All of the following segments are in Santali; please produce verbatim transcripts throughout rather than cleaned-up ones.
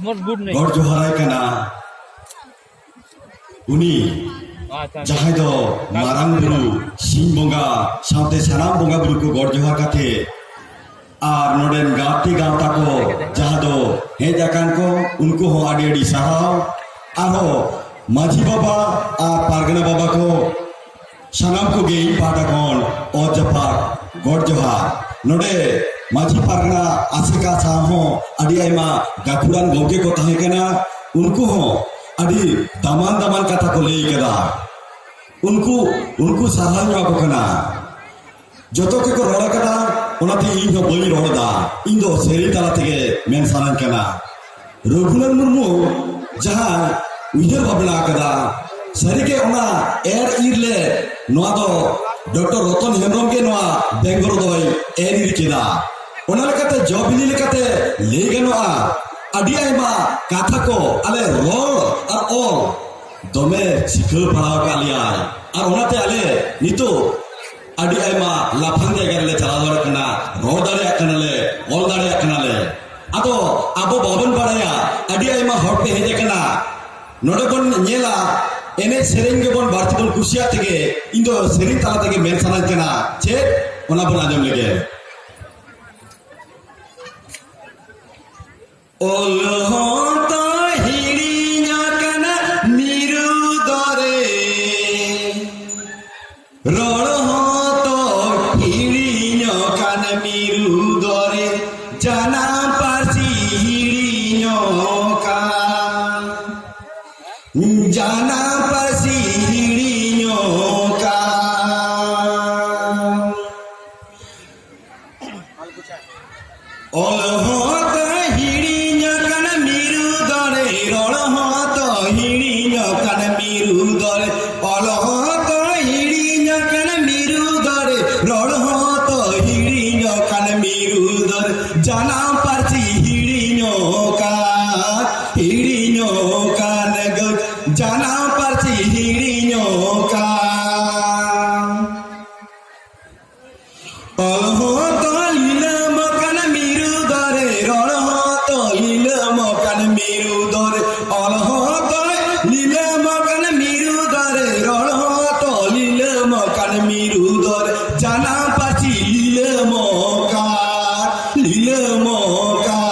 ᱜᱚᱰ ᱡᱚᱦᱟᱨᱟᱭ ᱠᱟᱱᱟ ᱩᱱᱤ ᱡᱟᱦᱟᱸᱭ ᱫᱚ ᱢᱟᱨᱟᱝ ᱵᱩᱨᱩ, ᱥᱤᱧ ᱵᱚᱸᱜᱟ ᱥᱟᱶᱛᱮ ᱥᱟᱱᱟᱢ ᱵᱚᱸᱜᱟ ᱵᱩᱨᱩ ᱠᱚ ᱜᱚᱰ ᱡᱚᱦᱟᱨ ᱠᱟᱛᱮ, ᱟᱨ ᱱᱚᱰᱮᱱ ᱜᱟᱛᱮ ᱜᱟᱶᱛᱟ ᱠᱚ ᱡᱟᱦᱟᱸ ᱫᱚ ᱦᱮᱡ ᱟᱠᱟᱱ ᱠᱚ, ᱩᱱᱠᱩ ᱦᱚᱸ ᱟᱹᱰᱤ ᱟᱹᱰᱤ ᱥᱟᱨᱦᱟᱣ᱾ ᱟᱨᱦᱚᱸ ᱢᱟᱹᱡᱷᱤ ᱵᱟᱵᱟ ᱟᱨ ᱯᱟᱨᱜᱟᱱᱟ ᱵᱟᱵᱟ ᱠᱚ, ᱥᱟᱱᱟᱢ ᱠᱚᱜᱮ ᱤᱧ ᱯᱟᱦᱴᱟ ᱠᱷᱚᱱ ᱚᱛ ᱡᱟᱯᱟᱜ ᱜᱚᱰ ᱡᱚᱦᱟᱨ᱾ ᱱᱚᱰᱮ ᱢᱟᱹᱡᱷᱤ ᱯᱟᱨᱜᱟᱱᱟ ᱟᱥᱮᱠᱟ ᱥᱟᱶ ᱦᱚᱸ ᱟᱹᱰᱤ ᱟᱭᱢᱟ ᱜᱟᱹᱠᱷᱩᱲᱟᱱ ᱜᱚᱢᱠᱮ ᱠᱚ ᱛᱟᱦᱮᱸ ᱠᱟᱱᱟ, ᱩᱱᱠᱩ ᱦᱚᱸ ᱟᱹᱰᱤ ᱫᱟᱢᱟᱱ ᱫᱟᱢᱟᱱ ᱠᱟᱛᱷᱟ ᱠᱚ ᱞᱟᱹᱭ ᱠᱟᱫᱟ᱾ ᱩᱱᱠᱩ, ᱩᱱᱠᱩ ᱥᱟᱨᱦᱟᱣ ᱤᱧ ᱮᱢᱟ ᱠᱚ ᱠᱟᱱᱟ᱾ ᱡᱚᱛᱚ ᱜᱮᱠᱚ ᱨᱚᱲ ᱟᱠᱟᱫᱟ, ᱚᱱᱟᱛᱮ ᱤᱧ ᱦᱚᱸ ᱵᱟᱹᱧ ᱨᱚᱲ ᱮᱫᱟ᱾ ᱤᱧ ᱫᱚ ᱥᱮᱨᱮᱧ ᱛᱟᱞᱟ ᱛᱮᱜᱮ ᱢᱮᱱ ᱥᱟᱱᱟᱧ ᱠᱟᱱᱟ᱾ ᱨᱚᱜᱷᱩᱱᱟᱛᱷ ᱢᱩᱨᱢᱩ ᱡᱟᱦᱟᱸ ᱩᱭᱦᱟᱹᱨ ᱵᱷᱟᱵᱽᱱᱟ ᱟᱠᱟᱫᱟ, ᱥᱟᱹᱨᱤᱜᱮ ᱚᱱᱟ ᱮᱨ ᱤᱨ ᱞᱮ, ᱱᱚᱣᱟ ᱫᱚ ᱰᱚᱠᱴᱚᱨ ᱨᱚᱛᱚᱱ ᱦᱮᱢᱵᱨᱚᱢ ᱜᱮ ᱱᱚᱣᱟ ᱵᱮᱝᱜᱚᱞ ᱫᱚᱭ ᱮᱨ ᱤᱨ ᱠᱮᱫᱟ᱾ ᱚᱱᱟ ᱞᱮᱠᱟᱛᱮ ᱡᱚ ᱵᱤᱞᱤ ᱞᱮᱠᱟᱛᱮ ᱞᱟᱹᱭ ᱜᱟᱱᱚᱜᱼᱟ, ᱟᱹᱰᱤ ᱟᱭᱢᱟ ᱠᱟᱛᱷᱟ ᱠᱚ ᱟᱞᱮ ᱨᱚᱲ ᱟᱨ ᱚᱞ ᱫᱚᱢᱮ ᱥᱤᱠᱷᱟᱹᱣ ᱯᱟᱲᱦᱟᱣ ᱟᱠᱟᱫ ᱞᱮᱭᱟᱭ᱾ ᱟᱨ ᱚᱱᱟᱛᱮ ᱟᱞᱮ ᱱᱤᱛᱚᱜ ᱟᱹᱰᱤ ᱟᱭᱢᱟ ᱞᱟᱯᱷᱟᱝ ᱡᱟᱭᱜᱟ ᱨᱮᱞᱮ ᱪᱟᱞᱟᱣ ᱫᱟᱲᱮᱭᱟᱜ ᱠᱟᱱᱟ, ᱨᱚᱲ ᱫᱟᱲᱮᱭᱟᱜ ᱠᱟᱱᱟᱞᱮ, ᱚᱞ ᱫᱟᱲᱮᱭᱟᱜ ᱠᱟᱱᱟᱞᱮ᱾ ᱟᱫᱚ ᱟᱵᱚ ᱵᱟᱵᱚᱱ ᱵᱟᱲᱟᱭᱟ, ᱟᱹᱰᱤ ᱟᱭᱢᱟ ᱦᱚᱲ ᱯᱮ ᱦᱮᱡ ᱟᱠᱟᱱᱟ, ᱱᱚᱰᱮ ᱵᱚᱱ ᱧᱮᱞᱟ ᱮᱱᱮᱡ ᱥᱮᱨᱮᱧ ᱜᱮᱵᱚᱱ ᱵᱟᱹᱲᱛᱤ ᱵᱚᱱ ᱠᱩᱥᱤᱭᱟᱜ ᱛᱮᱜᱮ ᱤᱧ ᱫᱚ ᱥᱮᱨᱮᱧ ᱛᱟᱞᱟ ᱛᱮᱜᱮ ᱢᱮᱱ ᱥᱟᱱᱟᱧ ᱠᱟᱱᱟ᱾ ᱪᱮᱫ? ᱚᱱᱟ ᱵᱚᱱ ᱟᱸᱡᱚᱢ ᱞᱮᱜᱮ᱾ ᱚᱞ ᱦᱚᱸᱛᱚ ᱦᱤᱲᱤᱧ ᱟᱠᱟᱱᱟ ᱢᱤᱨᱩ ᱫᱚᱨᱮ, ᱨᱚᱲ ᱦᱚᱸᱛᱚ ᱦᱤᱲᱤᱧ ᱟᱠᱟᱱᱟ ᱢᱤᱨᱩ ᱫᱚᱨᱮ, ᱡᱟᱱᱟᱢ ᱯᱟᱹᱨᱥᱤ ᱦᱤᱲᱤᱧ ᱟᱠᱟᱱ, ᱡᱟᱱᱟᱢ ᱯᱟᱹᱨᱥᱤ ᱦᱤᱲᱤᱧ ᱟᱠᱟᱱ᱾ ᱚᱞ ᱦᱚᱸᱛᱚ ᱦᱤᱲᱤᱧ ᱟᱠᱟᱱᱟ ᱢᱤᱨᱩ ᱫᱚᱨᱮ, ᱨᱚᱲ ᱦᱚᱸᱛᱚ ᱦᱤᱲᱤᱧ ᱟᱠᱟᱱᱟ ᱢᱤᱨᱩ ᱫᱚᱨᱮ, ᱚᱞ ᱦᱚᱸᱛᱚ ᱦᱤᱲᱤᱧ ᱟᱠᱟᱱᱟ ᱢᱤᱨᱩ ᱫᱚᱨᱮ, ᱨᱚᱲ ᱦᱚᱸᱛᱚ ᱦᱤᱲᱤᱧ ᱟᱠᱟᱱᱟ ᱢᱤᱨᱩ ᱫᱚᱨᱮ, ᱡᱟᱱᱟᱢ ᱯᱟᱹᱨᱥᱤ ᱦᱤᱲᱤᱧ ᱟᱠᱟᱱ᱾ ᱢᱤᱨᱩ ᱫᱚᱨᱮ ᱚᱞ ᱦᱚᱸ ᱛᱚᱭ ᱞᱤᱞᱟᱹᱢᱚᱜ ᱠᱟᱱ, ᱢᱤᱨᱩ ᱫᱚᱨᱮ ᱨᱚᱲ ᱦᱚᱸ ᱛᱚ ᱞᱤᱞᱟᱹᱢᱚᱜ ᱠᱟᱱ, ᱢᱤᱨᱩ ᱫᱚᱨᱮ ᱡᱟᱱᱟᱢ ᱯᱟᱹᱨᱥᱤ ᱞᱤᱞᱟᱹᱢᱚᱜ ᱠᱟᱱ, ᱞᱤᱞᱟᱹᱢᱚᱜ ᱠᱟᱱ᱾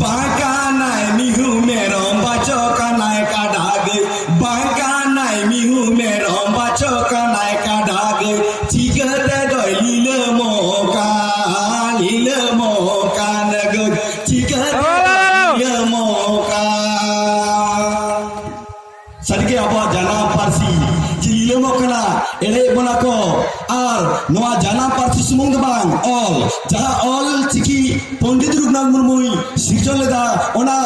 ᱵᱟᱝ ᱠᱟᱱᱟᱭ ᱢᱤᱦᱩ ᱢᱮᱨᱚᱢ, ᱵᱟᱪᱚ ᱠᱟᱱᱟᱭ ᱠᱟᱰᱟ ᱜᱟᱹᱭ᱾ ᱵᱟᱝ ᱠᱟᱱᱟᱭ ᱢᱤᱦᱩ ᱢᱮᱨᱚᱢ, ᱵᱟᱪᱚ ᱠᱟᱱᱟᱭ ᱠᱟᱰᱟ ᱜᱟᱹᱭ᱾ ᱪᱤᱠᱟᱹᱛᱮ ᱫᱚᱭ ᱞᱤᱞᱟᱹᱢᱚᱜ ᱠᱟᱱ, ᱞᱤᱞᱟᱹᱢᱚᱜ ᱠᱟᱱ ᱜᱟᱹᱭ? ᱪᱤᱠᱟᱹᱛᱮ ᱫᱚᱭ ᱞᱤᱞᱟᱹᱢᱚᱜ ᱠᱟᱱ? ᱥᱟᱹᱨᱤᱜᱮ ᱟᱵᱚᱣᱟᱜ ᱡᱟᱱᱟᱢ ᱯᱟᱹᱨᱥᱤ ᱡᱮ ᱞᱤᱞᱟᱹᱢᱚᱜ ᱠᱟᱱᱟ, ᱮᱲᱮᱭᱮᱫ ᱵᱚᱱᱟ ᱠᱚ᱾ ᱟᱨ ᱱᱚᱣᱟ ᱡᱟᱱᱟᱢ ᱯᱟᱹᱨᱥᱤ ᱥᱩᱢᱩᱝ ᱫᱚ ᱵᱟᱝ, ᱚᱞ, ᱡᱟᱦᱟᱸ ᱚᱞ ᱪᱤᱠᱤ ᱯᱚᱱᱰᱤᱛ ᱨᱚᱜᱷᱩᱱᱟᱛᱷ ᱢᱩᱨᱢᱩᱭ ᱥᱤᱨᱡᱚᱱ ᱞᱮᱫᱟ, ᱚᱱᱟ,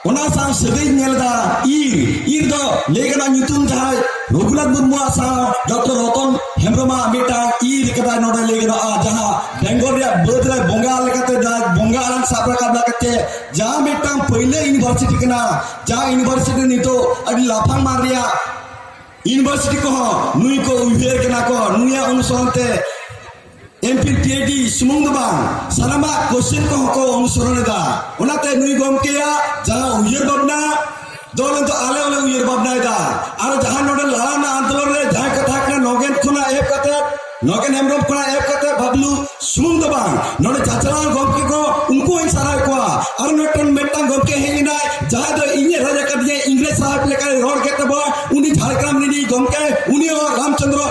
ᱚᱱᱟ ᱥᱟᱶ ᱥᱟᱹᱜᱟᱹᱭ ᱧᱮᱞ ᱮᱫᱟ᱾ ᱤᱨ, ᱤᱨ ᱫᱚ ᱞᱟᱹᱭ ᱜᱟᱱᱚᱜᱼᱟ ᱧᱩᱛᱩᱢ ᱡᱟᱦᱟᱸᱭ ᱨᱚᱜᱷᱩᱱᱟᱛᱷ ᱢᱩᱨᱢᱩᱣᱟᱜ ᱥᱟᱶ ᱰᱚᱠᱴᱚᱨ ᱨᱚᱛᱚᱱ ᱦᱮᱢᱵᱨᱚᱢᱟᱜ ᱢᱤᱫᱴᱟᱝ ᱤᱨ ᱠᱟᱫᱟᱭ ᱱᱚᱰᱮ ᱞᱟᱹᱭ ᱜᱟᱱᱚᱜᱼᱟ, ᱡᱟᱦᱟᱸ ᱵᱮᱝᱜᱚᱞ ᱨᱮᱭᱟᱜ ᱵᱟᱹᱫᱽ ᱨᱮ ᱵᱚᱸᱜᱟ ᱞᱮᱠᱟᱛᱮ ᱡᱟᱦᱟᱸ ᱵᱚᱸᱜᱟ ᱟᱲᱟᱝ ᱥᱟᱵ ᱨᱟᱠᱟᱵ ᱞᱮᱠᱟᱛᱮ ᱡᱟᱦᱟᱸ ᱢᱤᱫᱴᱟᱝ ᱯᱟᱹᱭᱞᱟᱹ ᱤᱭᱩᱱᱤᱵᱷᱟᱨᱥᱤᱴᱤ ᱠᱟᱱᱟ, ᱡᱟᱦᱟᱸ ᱤᱭᱩᱱᱤᱵᱷᱟᱨᱥᱤᱴᱤ ᱱᱤᱛᱚᱜ ᱟᱹᱰᱤ ᱞᱟᱯᱷᱟᱝ ᱢᱟᱱ ᱨᱮᱭᱟᱜ ᱤᱭᱩᱱᱤᱵᱷᱟᱨᱥᱤᱴᱤ ᱠᱚᱦᱚᱸ ᱱᱩᱭ ᱠᱚ ᱩᱭᱦᱟᱹᱨ ᱠᱟᱱᱟ ᱠᱚ, ᱱᱩᱭᱟᱜ ᱚᱱᱩᱥᱚᱨᱚᱱ ᱛᱮ ᱮᱢ ᱯᱷᱤᱞ, ᱯᱤ ᱮᱭᱤᱪ ᱰᱤ ᱥᱩᱢᱩᱝ ᱫᱚ ᱵᱟᱝ, ᱥᱟᱱᱟᱢᱟᱜ ᱠᱳᱥᱪᱮᱱ ᱠᱚᱦᱚᱸ ᱠᱚ ᱚᱱᱩᱥᱚᱨᱚᱱ ᱮᱫᱟ᱾ ᱚᱱᱟᱛᱮ ᱱᱩᱭ ᱜᱚᱢᱠᱮᱭᱟᱜ ᱡᱟᱦᱟᱸ ᱩᱭᱦᱟᱹᱨ ᱵᱷᱟᱵᱽᱱᱟ ᱫᱚ ᱱᱤᱛᱚᱜ ᱟᱞᱮ ᱦᱚᱸᱞᱮ ᱩᱭᱦᱟᱹᱨ ᱵᱷᱟᱵᱽᱱᱟᱭᱮᱫᱟ᱾ ᱟᱨ ᱡᱟᱦᱟᱸ ᱱᱚᱰᱮ ᱞᱟᱲᱟ ᱨᱮᱱᱟᱜ ᱟᱱᱫᱳᱞᱚᱱ ᱨᱮ ᱡᱟᱦᱟᱸᱭ ᱠᱚ ᱛᱟᱦᱮᱸ ᱠᱟᱱᱟ, ᱱᱚᱜᱮᱱ ᱠᱷᱚᱱᱟᱜ ᱮᱦᱚᱵ ᱠᱟᱛᱮ, ᱱᱚᱜᱮᱱ ᱦᱮᱢᱵᱨᱚᱢ ᱠᱷᱚᱱᱟᱜ ᱮᱦᱚᱵ ᱠᱟᱛᱮ ᱵᱟᱵᱞᱩ ᱥᱩᱢᱩᱝ ᱫᱚ ᱵᱟᱝ, ᱱᱚᱰᱮ ᱪᱟᱪᱞᱟᱣ ᱜᱚᱢᱠᱮ ᱠᱚ, ᱩᱱᱠᱩ ᱦᱚᱸᱧ ᱥᱟᱨᱦᱟᱣ ᱠᱚᱣᱟ᱾ ᱟᱨ ᱢᱤᱫᱴᱟᱝ, ᱢᱤᱫᱴᱟᱝ ᱜᱚᱢᱠᱮ ᱦᱮᱡ ᱮᱱᱟᱭ, ᱡᱟᱦᱟᱸᱭ ᱫᱚ ᱤᱧᱮ ᱨᱟᱡᱽ ᱟᱠᱟᱫᱤᱧᱟ, ᱤᱝᱨᱮᱡᱽ ᱥᱟᱦᱮᱵᱽ ᱞᱮᱠᱟᱭ ᱨᱚᱲ ᱠᱮᱫ ᱛᱟᱵᱚᱱᱟ, ᱩᱱᱤ ᱡᱷᱟᱲᱜᱨᱟᱢ ᱨᱤᱱᱤᱡ ᱜᱚᱢᱠᱮ, ᱩᱱᱤ ᱦᱚᱸ ᱨᱟᱢᱪᱚᱸᱫᱽᱨᱚ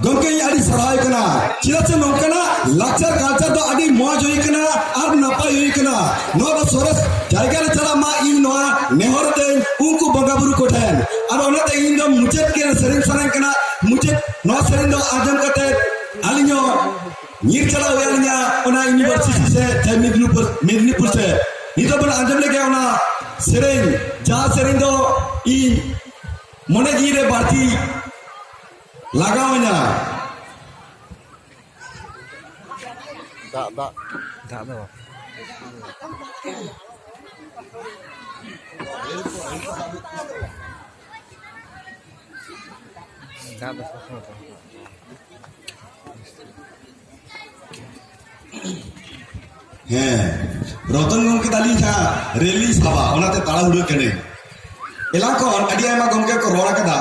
ᱜᱚᱢᱠᱮ ᱤᱧ ᱟᱹᱰᱤ ᱥᱟᱨᱦᱟᱣ ᱠᱟᱱᱟ᱾ ᱪᱮᱫᱟᱜ ᱥᱮ ᱱᱚᱝᱠᱟᱱᱟᱜ ᱞᱟᱠᱪᱟᱨ ᱠᱟᱞᱪᱟᱨ ᱫᱚ ᱟᱹᱰᱤ ᱢᱚᱡᱽ ᱦᱩᱭ ᱠᱟᱱᱟ ᱟᱨ ᱱᱟᱯᱟᱭ ᱦᱩᱭ ᱠᱟᱱᱟ᱾ ᱱᱚᱣᱟ ᱫᱚ ᱥᱚᱨᱮᱥ ᱡᱟᱭᱜᱟ ᱨᱮ ᱪᱟᱞᱟᱜ ᱢᱟ, ᱤᱧ ᱱᱚᱣᱟ ᱱᱮᱦᱚᱨ ᱛᱮᱧ ᱩᱱᱠᱩ ᱵᱚᱸᱜᱟ ᱵᱩᱨᱩ ᱠᱚᱴᱷᱮᱱ᱾ ᱟᱫᱚ ᱚᱱᱟᱛᱮ ᱤᱧ ᱫᱚ ᱢᱩᱪᱟᱹᱫ ᱜᱮ ᱥᱮᱨᱮᱧ ᱥᱟᱱᱟᱧ ᱠᱟᱱᱟ᱾ ᱢᱩᱪᱟᱹᱫ ᱱᱚᱣᱟ ᱥᱮᱨᱮᱧ ᱫᱚ ᱟᱸᱡᱚᱢ ᱠᱟᱛᱮ ᱟᱹᱞᱤᱧ ᱦᱚᱸ ᱧᱤᱨ ᱪᱟᱞᱟᱣ ᱦᱩᱭ ᱟᱹᱞᱤᱧᱟ ᱚᱱᱟ ᱤᱭᱩᱱᱤᱵᱷᱟᱨᱥᱤᱴᱤ ᱥᱮ, ᱥᱮ ᱢᱮᱫᱽᱱᱤᱯᱩᱨ, ᱢᱮᱫᱽᱱᱤᱯᱩᱨ ᱥᱮ᱾ ᱱᱤᱛᱚᱜ ᱵᱚᱱ ᱟᱸᱡᱚᱢ ᱞᱮᱜᱮ ᱚᱱᱟ ᱥᱮᱨᱮᱧ, ᱡᱟᱦᱟᱸ ᱥᱮᱨᱮᱧ ᱫᱚ ᱤᱧ ᱢᱚᱱᱮ ᱡᱤᱣᱤ ᱨᱮ ᱵᱟᱹᱲᱛᱤ ᱞᱟᱜᱟᱣ ᱟᱹᱧᱟ᱾ ᱫᱟᱜ, ᱫᱟᱜ᱾ ᱫᱟᱜ ᱫᱚ ᱵᱟᱝ᱾ ᱫᱟᱜ ᱫᱚ ᱥᱚᱵᱽ ᱥᱚᱢᱚᱭ ᱛᱟᱦᱮᱱᱟ᱾ ᱦᱮᱸ, ᱨᱚᱛᱚᱱ ᱜᱚᱢᱠᱮ ᱛᱟᱹᱞᱤᱧ ᱡᱟᱦᱟᱸ ᱨᱮᱞᱤ ᱥᱟᱵᱟ, ᱚᱱᱟᱛᱮ ᱛᱟᱲᱟᱦᱩᱲᱟᱹ ᱠᱟᱹᱱᱟᱹᱧ᱾ ᱮᱞᱟᱝ ᱠᱷᱚᱱ ᱟᱹᱰᱤ ᱟᱭᱢᱟ ᱜᱚᱢᱠᱮ ᱠᱚ ᱨᱚᱲ ᱟᱠᱟᱫᱟ᱾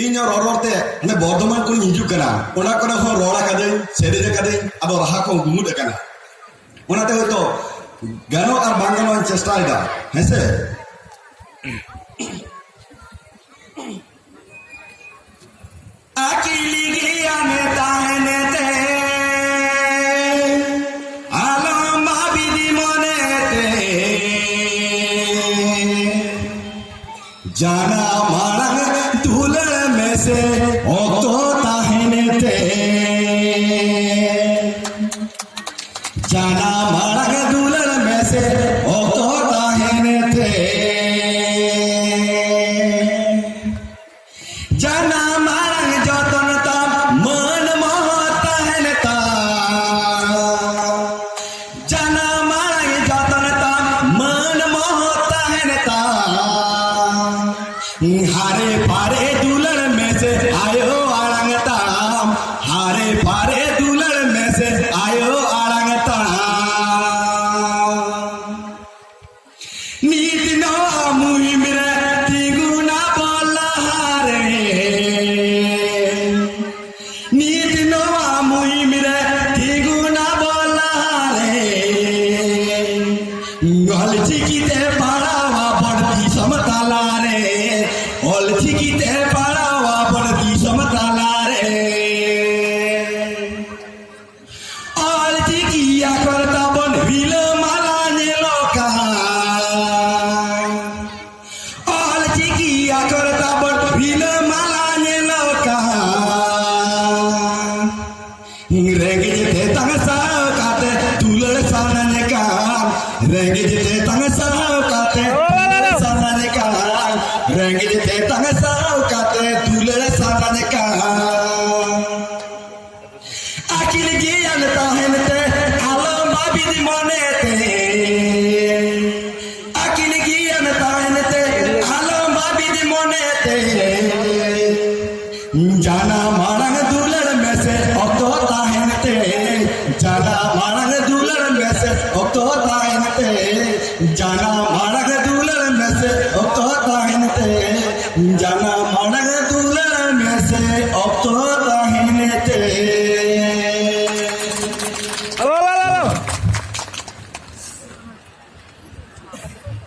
ᱤᱧ ᱦᱚᱸ ᱨᱚᱲ ᱨᱚᱲ ᱛᱮ ᱦᱟᱱᱮ ᱵᱚᱨᱫᱷᱚᱢᱟᱱ ᱠᱷᱚᱱᱤᱧ ᱦᱤᱡᱩᱜ ᱠᱟᱱᱟ, ᱚᱱᱟ ᱠᱚᱨᱮ ᱦᱚᱸ ᱨᱚᱲ ᱟᱠᱟᱫᱟᱹᱧ, ᱥᱮᱨᱮᱧ ᱟᱠᱟᱫᱟᱹᱧ, ᱟᱫᱚ ᱨᱟᱦᱟ ᱠᱚ ᱜᱩᱢᱩᱴ ᱟᱠᱟᱱᱟ᱾ ᱚᱱᱟᱛᱮ ᱦᱚᱭᱛᱚ ᱜᱟᱱᱚᱜ ᱟᱨ ᱵᱟᱝ ᱜᱟᱱᱚᱜ ᱤᱧ ᱪᱮᱥᱴᱟᱭᱮᱫᱟ, ᱦᱮᱸᱥᱮ? ᱟᱹᱠᱤᱞ ᱜᱮᱭᱟᱱ ᱛᱟᱦᱮᱱ ᱛᱮ ᱟᱞᱚᱢ ᱵᱷᱟᱵᱤᱫ ᱢᱚᱱᱮ ᱛᱮ, ᱡᱟᱱᱟᱢ ᱟᱲᱟᱝ ᱫᱩᱞᱟᱹᱲ ᱢᱮᱥᱮ ᱚᱠᱛᱚ ᱛᱟᱦᱮᱱ ᱛᱮ᱾ ᱡᱟᱱᱟᱢ ᱟᱲᱟᱝ ᱫᱩᱞᱟᱹᱲ ᱢᱮᱥᱮ ᱚᱠᱛᱚ ᱛᱟᱦᱮᱱ ᱛᱮ᱾ ᱡᱟᱱᱟᱢ ᱟᱲᱟᱝ ᱡᱚᱛᱚᱱ ᱛᱟᱢ ᱢᱟᱹᱱ ᱢᱚᱦᱚᱛ ᱛᱟᱦᱮᱱ ᱛᱟᱢ᱾ ᱡᱟᱱᱟᱢ ᱟᱲᱟᱝ ᱡᱚᱛᱚᱱ ᱛᱟᱢ ᱢᱟᱹᱱ ᱢᱚᱦᱚᱛ ᱛᱟᱦᱮᱱ ᱛᱟᱢ᱾ ᱦᱟᱨᱮ ᱯᱷᱟᱨᱮ ᱫᱩᱞᱟᱹᱲ ᱢᱮᱥᱮ ᱟᱭᱳ ᱟᱲᱟᱝ ᱛᱟᱢ᱾ ᱦᱟᱨᱮ ᱯᱷᱟᱨᱮ ᱫᱩᱞᱟᱹᱲ ᱢᱮᱥᱮ ᱟᱭᱳ ᱟᱲᱟᱝ ᱛᱟᱢ᱾ ᱱᱤᱛ ᱱᱚᱣᱟ ᱢᱩᱦᱤᱢ ᱨᱮ ᱛᱤᱸᱜᱩᱱᱟ ᱵᱚ ᱞᱟᱦᱟᱨᱮ᱾ ᱱᱤᱛ ᱱᱚᱣᱟ ᱢᱩᱦᱤᱢ ᱨᱮ ᱛᱤᱸᱜᱩᱱᱟ ᱵᱚ ᱞᱟᱦᱟᱨᱮ᱾ ᱚᱞ ᱪᱤᱠᱤ ᱛᱮ ᱯᱟᱲᱦᱟᱣ ᱟᱵᱚᱱ ᱫᱤᱥᱚᱢ ᱛᱟᱞᱟᱨᱮ᱾ ᱚᱞ ᱪᱤᱠᱤ ᱛᱮ ᱯᱟᱲᱦᱟᱣ ᱟᱵᱚᱱ ᱫᱤᱥᱚᱢ ᱛᱟᱞᱟᱨᱮ᱾ ᱚᱞ ᱪᱤᱠᱤ ᱟᱠᱷᱚᱨ ᱛᱟᱵᱚᱱ ᱨᱤᱞᱟᱹᱢᱟᱞᱟ ᱧᱮᱞᱚᱜ ᱠᱟᱱ᱾ ᱚᱞ ᱪᱤᱠᱤ ᱟᱠᱷᱚᱨ ᱛᱟᱵᱚᱱ ᱨᱤᱞᱟᱹᱢᱟᱞᱟ ᱧᱮᱞᱚᱜ ᱠᱟᱱ᱾ ᱨᱮᱸᱜᱮᱡ ᱛᱮᱛᱟᱝ ᱥᱟᱦᱟᱣ ᱠᱟᱛᱮ ᱫᱩᱞᱟᱹᱲ ᱥᱟᱱᱟᱧ ᱠᱟᱱ᱾ ᱨᱮᱸᱜᱮᱡ ᱛᱮᱛᱟᱝ ᱥᱟᱦᱟᱣ ᱠᱟᱛᱮ ᱫᱩᱞᱟᱹᱲ ᱥᱟᱱᱟᱧ ᱠᱟᱱ᱾ ᱨᱮᱸᱜᱮᱡ ᱛᱮᱛᱟᱝ ᱥᱟᱦᱟᱣ ᱠᱟᱛᱮ ᱫᱩᱞᱟᱹᱲ ᱥᱟᱱᱟᱧ ᱠᱟᱱ᱾ ᱟᱹᱠᱤᱞ ᱜᱮᱭᱟᱱ ᱛᱟᱦᱮᱱ ᱛᱮ ᱟᱞᱚᱢ ᱵᱷᱟᱹᱵᱤᱛ ᱢᱚᱱᱮ ᱛᱮ᱾ ᱟᱹᱠᱤᱞ ᱜᱮᱭᱟᱱ ᱛᱟᱦᱮᱱ ᱛᱮ ᱟᱞᱚᱢ ᱵᱷᱟᱹᱵᱤᱛ ᱢᱚᱱᱮ ᱛᱮ᱾ ᱡᱟᱱᱟᱢ ᱟᱲᱟᱝ ᱫᱩᱞᱟᱹᱲ ᱢᱮᱥᱮ ᱚᱠᱛᱚ ᱛᱟᱦᱮᱱ ᱛᱮ᱾ ᱡᱟᱱᱟᱢ ᱟᱲᱟᱝ ᱫᱩᱞᱟᱹᱲ ᱢᱮᱥᱮ ᱚᱠᱛᱚ ᱛᱟᱦᱮᱱ ᱛᱮ, ᱡᱟᱱᱟᱢ ᱟᱲᱟᱝ ᱫᱩᱞᱟᱹᱲ ᱢᱮᱥᱮ ᱚᱠᱛᱚ ᱛᱟᱦᱮᱱ ᱛᱮ, ᱡᱟᱱᱟᱢ